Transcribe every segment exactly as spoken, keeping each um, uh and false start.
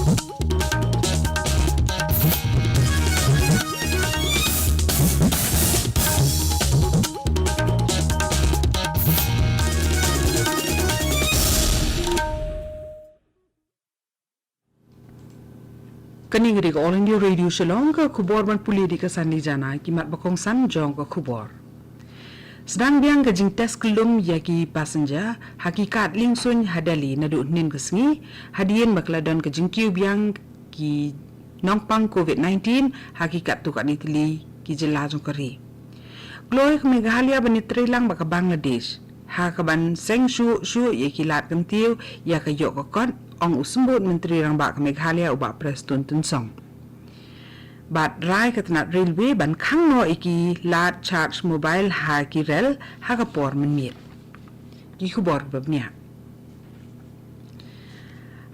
Kane ka dei ka All India Radio Shillong, ka khubor ban pule da ka Sanli Jana. Ki mat ba kongsan jong ka khubor. Sdang biang ka jingtest kyllum ïa ki passenger ha ki kad liengsuiñ ha Delhi naduh hynnin ka sngi, hadien ba ka la don ka jingkiew biang ki nongpang covid nineteen ha ki katto katne tylli ki jylla jong ka ri. Kloi ka Meghalaya ban ïatreilang bad ka Bangladesh ha kaban seng shuh shuh ïa ki lad kyntiew ïa ka ïoh ka kot, ong u Symbud Myntri Rangbah ka Meghalaya u Bah Prestone Tynsong. Bad rai ka tnat railway ban khang noh ïa ki lad charge mobile ha ki rel ha ka por mynmiet. Ki khubor ba bniah.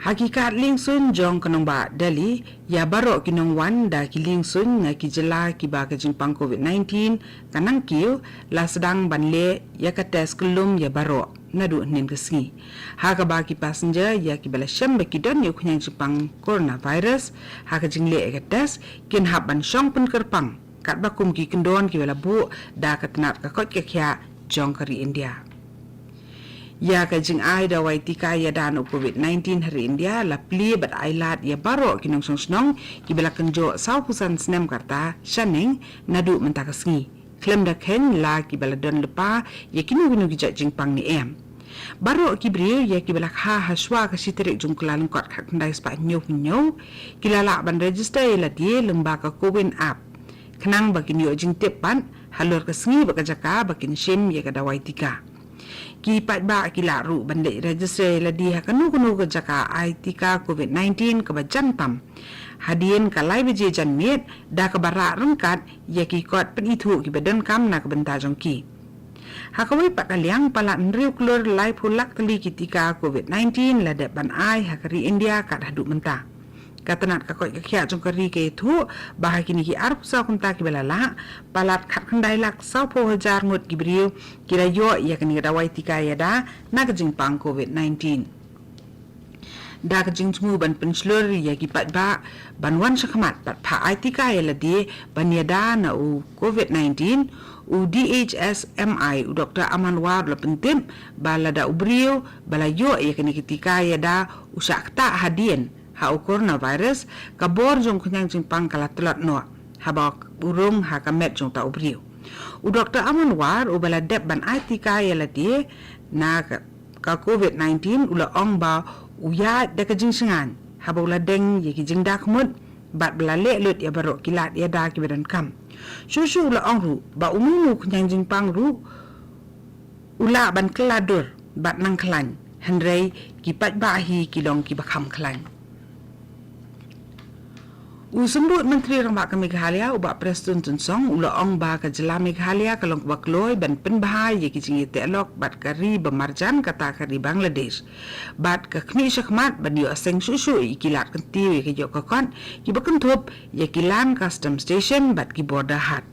Ha ki kad liengsuiñ jong ka nongbah Delhi, ïa baroh ki nongwan da ki liengsuiñ na ki jylla kiba ka jingpang covid nineteen ka nangkiew, la sdang ban leh ïa ka test kyllum ïa baroh naduh hynnin ka sngi. Ha kaba ki passenger ïa kiba la shem ba ki don ïa u khñiang jingpang coronavirus, ha ka jingleh ïa ka test, kin hap ban shong pynkyrpang katba kum ki kyndon kiba la buh da ka tnat ka koit ka khiah jong ka ri India. Ïa ka jingai dawai tika ïada na u covid nineteen ha ri India la plie bad ai lad ïa baroh ki nongshong shnong kiba la kynjoh sawphew san snem ka rta shaneng naduh mynta ka sngi, khlem da kheiñ la kiba la don lypa ïa kino kino ki jait jingpang ne em. Baroh ki briew ïa kiba la kha ha shuwa ka shi tarik jong u Kyllalyngkot khatkhyndai spah hynñiewphew hynñiew ki la lah ban register ïa lade lyngba ka CoWIN app, khnang ba kin ïoh jingtip pat halor ka sngi bad ka jaka ba kin shim ïa ka dawai tika. Ki paidbah ki lah ruh ban leit register ïa lade ha kano kano ka jaka ai tika covid nineteen kaba jan tam, hadien ka lai baje janmiet, da kaba rah ryngkat ïa ki kot pynithuh kiba donkam na ka bynta jong ki. Ha kawei pat ka liang, palat hynriew klur laiphew lak tylli ki tika covid nineteen la dep ban ai ha ka ri India kat haduh mynta. Ka tnat ka koit ka khiah jong ka ri ka ïathuh ba ha kine ki arphew saw kynta kiba la lah, palat khatkhyndai lak sawphew hajar ngut ki briew ki la ïoh ïa kane ka dawai tika ïada na ka jingpang covid nineteen. Da ka jingthmu ban pynshlur ïa ki paidbah ban wan shakhmat bad phah ai tika ïa lade ban ïada na u covid nineteen, u D H S M I u Doktor Aman War u la pyntip ba lada u briew ba la ïoh ïa kane ka tika ïada u shah ktah hadien ha u coronavirus, ka bor jong u khñiang jingpang ka la tlot noh haba u rung ha ka met jong uta u briew. U Doktor Aman War uba la dep ban ai tika ïa lade na ka, ka covid nineteen u la ong ba u ïaid da ka jingshngaiñ haba u la deng ïa ki jingdakhmut bad ba la leh lut ïa baroh ki lad ïada kiba donkam. Shuh shuh u la ong ruh ba u mano u khñiang jingpang ruh u lah ban kylla dur bad nang khlaiñ, hynrei ki paidbah hi ki long kiba kham khlaiñ. U Symbud Myntri Rangbah ka Meghalaya u Bah Prestone Tynsong u la ong ba ka jylla Meghalaya ka long kaba kloi ban pynbha ïa ki jingïateh lok bad ka ri ba marjan kata ka ri Bangladesh, bad ka khmih shakhmat ban ïoh seng shuh shuh ïa ki lad kyntiew ïa ka ïoh ka kot kiba kynthup ïa ki Land Custom Station bad ki border haat.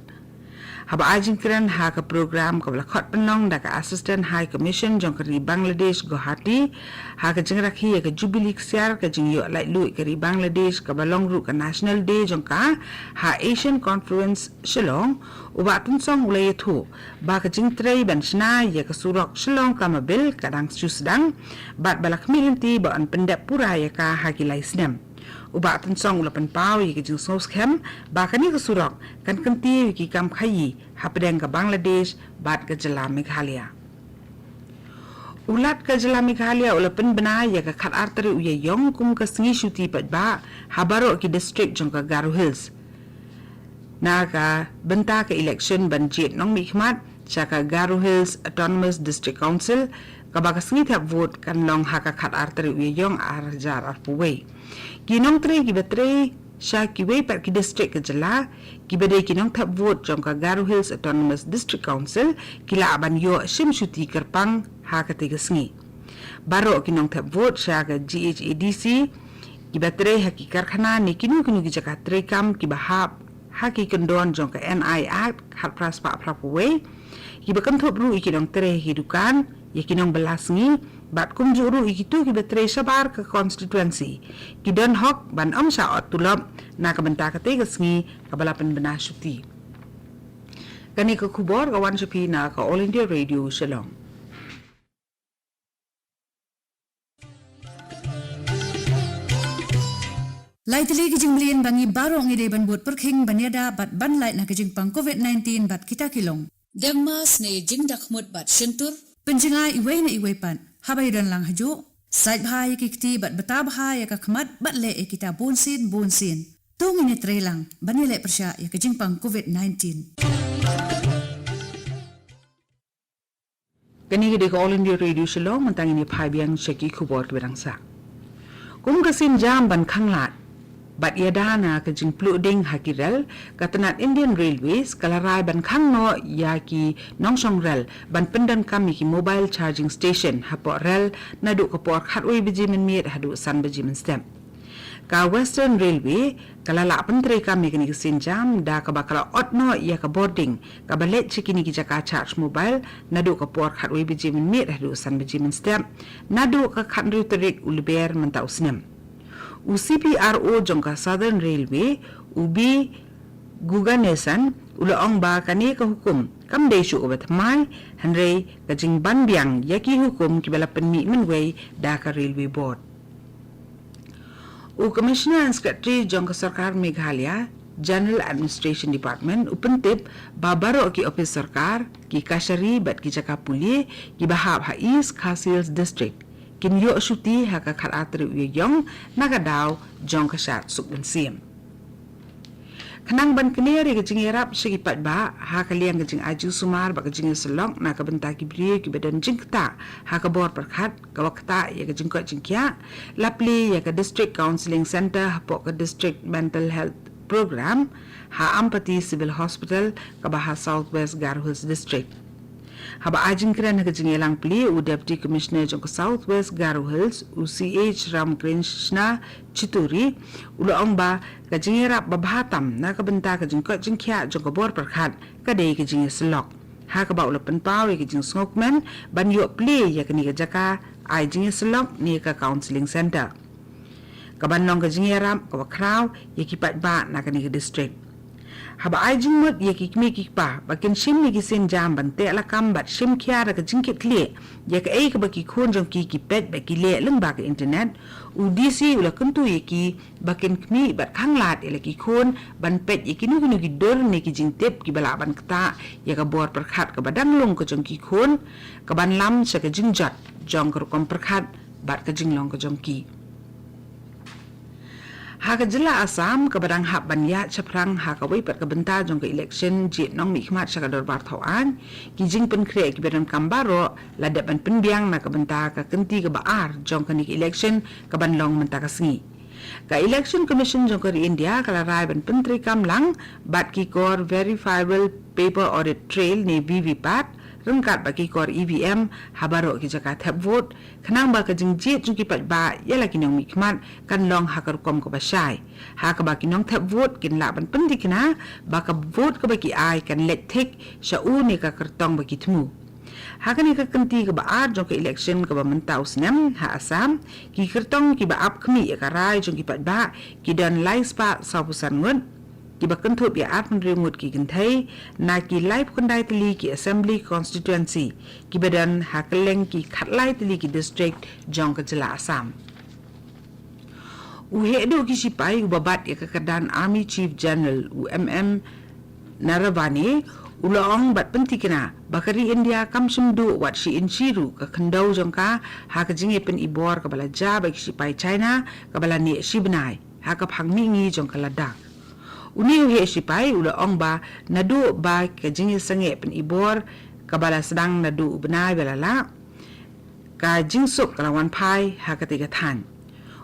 Haba ai jingkren ha ka program kaba la khot pynlong da ka Assistant High Commission jong ka ri Bangladesh, Guwahati, ha ka jingrakhe ïa ka Jubilee ksiar ka jingïoh laitluid ka ri Bangladesh kaba long ruh ka National Day jong ka ha Asian Conference Shillong, u Bah Tynsong u la ïathuh ba ka jingtrei ban shna ïa ka surok Shillong Tamabil ka dang shu sdang bad ba la khmih lynti ba yn pyndep pura ïa ka ha ki lai snem. U Bah Tynsong u la pynpaw ïa ka jingsngewskhem ba kane ka surok kan kyntiew ïa ki kam khaïi hapdeng ka Bangladesh bad ka jylla Meghalaya. U Lat ka jylla Meghalaya u la pynbna ïa ka khatar tarik u Ïaïong kum ka sngi shuti paidbah ha baroh ki district jong ka Garo Hills, na ka bynta ka election ban jied nongmihkhmat sha ka Garo Hills Autonomous District Council, kaba ka sngi thep vote kan long ha ka khatar tarik u Ïaïong ar hajar arphew wei. Ki nongtrei kiba trei sha kiwei pat ki district ka jylla, kiba dei ki nongthep vote jong ka Garo Hills Autonomous District Council, ki lah ban ïoh shim shuti kyrpang ha katei ka sngi. Baroh ki nongthep vote sha ka G H A D C, kiba trei ha ki karkhana ne kino kino ki jaka treikam kiba hap ha ki kyndon jong ka N I Act khatphra spah phraphew wei, kiba kynthup ruh ïa ki nongtrei ha ki dukan, ïa ki nongbylla sngi, Bad kumjuh ruh ïa kito kiba trei shabar ka constituency ki don hok ban ym shah ot tulop na ka bynta katei ka sngi kaba la pynbna shuti. Kane ka khubor ka wan sha phi na ka All India Radio Shillong. Lai tylli ki jingmlien ba ngi baroh ngi dei ban bud pyrkhing ban ïada bad ban lait na ka jingpang covid nineteen bad kita ki long: dengmas ne jingdakhmut bad shyntur, pynjngai iwei na iwei pat haba ïadon lang hajuh, sait bha ïa ki kti bad bta bha ïa ka khmat bad leh ïa kita bunsien bunsien. To ngin ïatrei lang ban ïaleh pyrshah ïa ka jingpang covid nineteen. Kane ka dei ka All India Radio Shillong, mynta ngin ïa phai biang sha ki khubor kiba dang sah. Kum ka sienjam ban khanglad bad ïada na ka jingpluh ding ha ki rel, ka tnat Indian Railways ka la rai ban khang noh ïa ki nongshong rel ban pyndonkam ïa ki mobile charging station hapoh rel naduh ka por khatwei baje mynmiet haduh san baje mynstep. Ka Western Railway ka la lah pyntreikam ïa kane ka sienjam da kaba ka la ot noh ïa ka boarding kaba leit sha kine ki jaka charge mobile naduh ka por khatwei baje mynmiet haduh san baje mynstep naduh ka khathynriew tarik u Lber mynta u snem. U C P R O jong ka Southern Railway, u B Guganesan, u la ong ba kane ka hukum kam dei shuh kaba thymmai, hynrei ka jingban biang ïa ki hukum kiba la pynmih mynwei da ka Railway Board. U Commissioner and Secretary jong ka Sorkar Meghalaya, General Administration Department, u pyntip ba baroh ki ophis sorkar, ki kashari bad ki jaka pule kiba hap ha East Khasi Hills District kin ïoh shuti ha ka khatar tarik u Ïaïong na ka daw jong ka shad suk mynsiem. Khnang ban kner ïa ka jingïarap sha ki paidbah ha ka liang ka jingai jingsumar bad ka jingïasyllok na ka bynta ki briew kiba don jingktah ha ka bor pyrkhat kaba ktah ïa ka jingkoit jingkhiah, la plie ïa ka District Counselling Centre hapoh ka District Mental Health Programme ha Ampati Civil Hospital kaba ha South West Garo Hills District. Haba ai jingkren ha ka jingïalang plie, u Deputy Commissioner jong ka South West Garo Hills, u C H Ramakrishna Chituri, u la ong ba ka jingïarap ba bha tam na ka bynta ka jingkoit jingkhiah jong ka bor pyrkhat ka dei ka jingïasyllok, ha kaba u la pynpaw ïa ka jingsngewkmen ban ïoh plie ïa kane ka jaka ai jingïasyllok ne ka counselling centre, kaban long ka jingïarap kaba khraw ïa ki paidbah na kane ka district. Haba ai jingmut ïa ki kmie ki kpa ba kin shim ïa ki sienjam ban teh lakam bad shim khia da ka jingkitkhlieh ïa kaei kaba ki khun jong ki ki peit bad ki leh lyngba ka internet, u D C u la kyntu ïa ki ba kin khmih bad khanglad ïa la ki khun ban peit ïa kino kino ki dur ne ki jingtip kiba lah ban ktah ïa ka bor pyrkhat kaba dang lung ka jong ki khun, kaban lam sha ka jingjot jong ka rukom pyrkhat bad ka jinglong ka jong ki. Ha ka jylla Assam kaba dang hap ban ïaid shaphrang ha kawei pat ka bynta jong ka election jied nongmihkhmat sha ka dorbar thawaiñ, ki jingpynkhreh kiba donkam baroh la dep ban pynbiang na ka bynta ka kynti kaba ar jong kane ka election kaban long mynta ka sngi. Ka Election Commission jong ka ri India ka la rai ban pyntreikam lang bad ki kor verifiable paper audit trail ne V V pat ryngkat bad ki kor E V M ha baroh ki jaka thep vote, khnang ba ka jingjied jong ki paidbah ïa la ki nongmihkhmat kan long ha ka rukom kaba shai, ha kaba ki nongthep vote kin lah ban pynthikna ba ka vote kaba ki ai kan leit thik sha u ne ka kyrtong ba ki thmu. Ha kane ka kynti kaba ar jong ka election kaba mynta u snem ha Assam, ki kyrtong kiba ap khmih ïa ka rai jong ki paidbah ki don lai spah sawphew san ngut, kiba kynthup ïa arphew hynriew ngut ki kynthei na ki laiphew khyndai tylli ki assembly constituency kiba don ha kylleng ki khatlai tylli ki district jong ka jylla Assam. U heh duh ki shipai uba bat ïa ka kyrdan Army Chief General, u M M Naravane, u la ong bad pynthikna ba ka ri India kam shym duh wat shi inshi ruh ka khyndew jong ka ha ka jingïapynibor kaba la jia bad ki shipai China kaba la neh shi bnai ha ka phang mihngi jong ka Ladakh. Une u heh shipai u la ong ba naduh ba ka jingïasangeh pynibor kaba la sdang naduh u bnai ba la lah, ka jingsuk ka la wan phai ha katei ka thaiñ.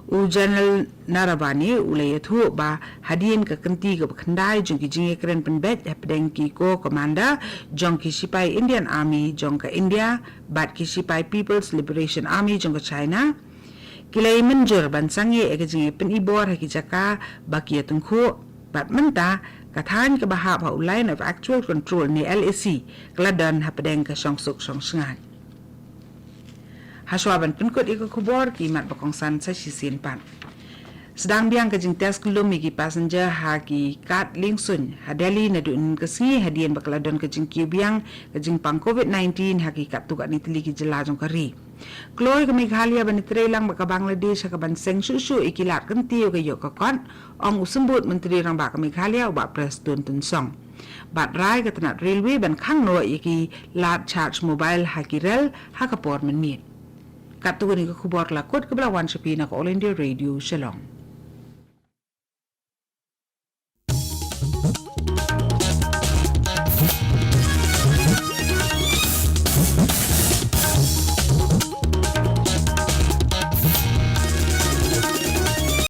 U General Naravane u la ïathuh ba hadien ka kynti kaba khyndai jong ki jingïakren pynbeit hapdeng ki Corps Commander jong ki shipai Indian Army jong ka India bad ki shipai People's Liberation Army jong ka China, ki la ïa mynjur ban sangeh ïa ka jingïapynibor ha ki jaka ba ki ïatyngkhuh, bad mynta ka thaiñ kaba hap ha u Line of Actual Control ne L A C ka la don hapdeng ka shongsuk shongshngaiñ. Hashwa ban pynkut ïa ka khubor, ki mat ba kongsan sa shisien pat. Sdang biang ka jingtest kyllum ïa ki passenger ha ki kad liengsuiñ ha Delhi naduh mynne ka sngi, hadien ba ka la don ka jingkiew biang ka jingpang covid nineteen ha ki katto katne tylli ki jylla jong ka ri. Kloi ka Meghalaya ban ïatreilang bad ka Bangladesh ha kaban seng shuh shuh ïa ki lad kyntiew ka ïoh ka kot, ong u Symbud Myntri Rangbah ka Meghalaya, u Bah Prestone Tynsong. Bad rai ka tnat railway ban khang noh ïa ki lad charge mobile ha ki rel ha ka por mynmiet. Katto kane ka khubor la kut kaba la wan sha phi na ka All India Radio Shillong.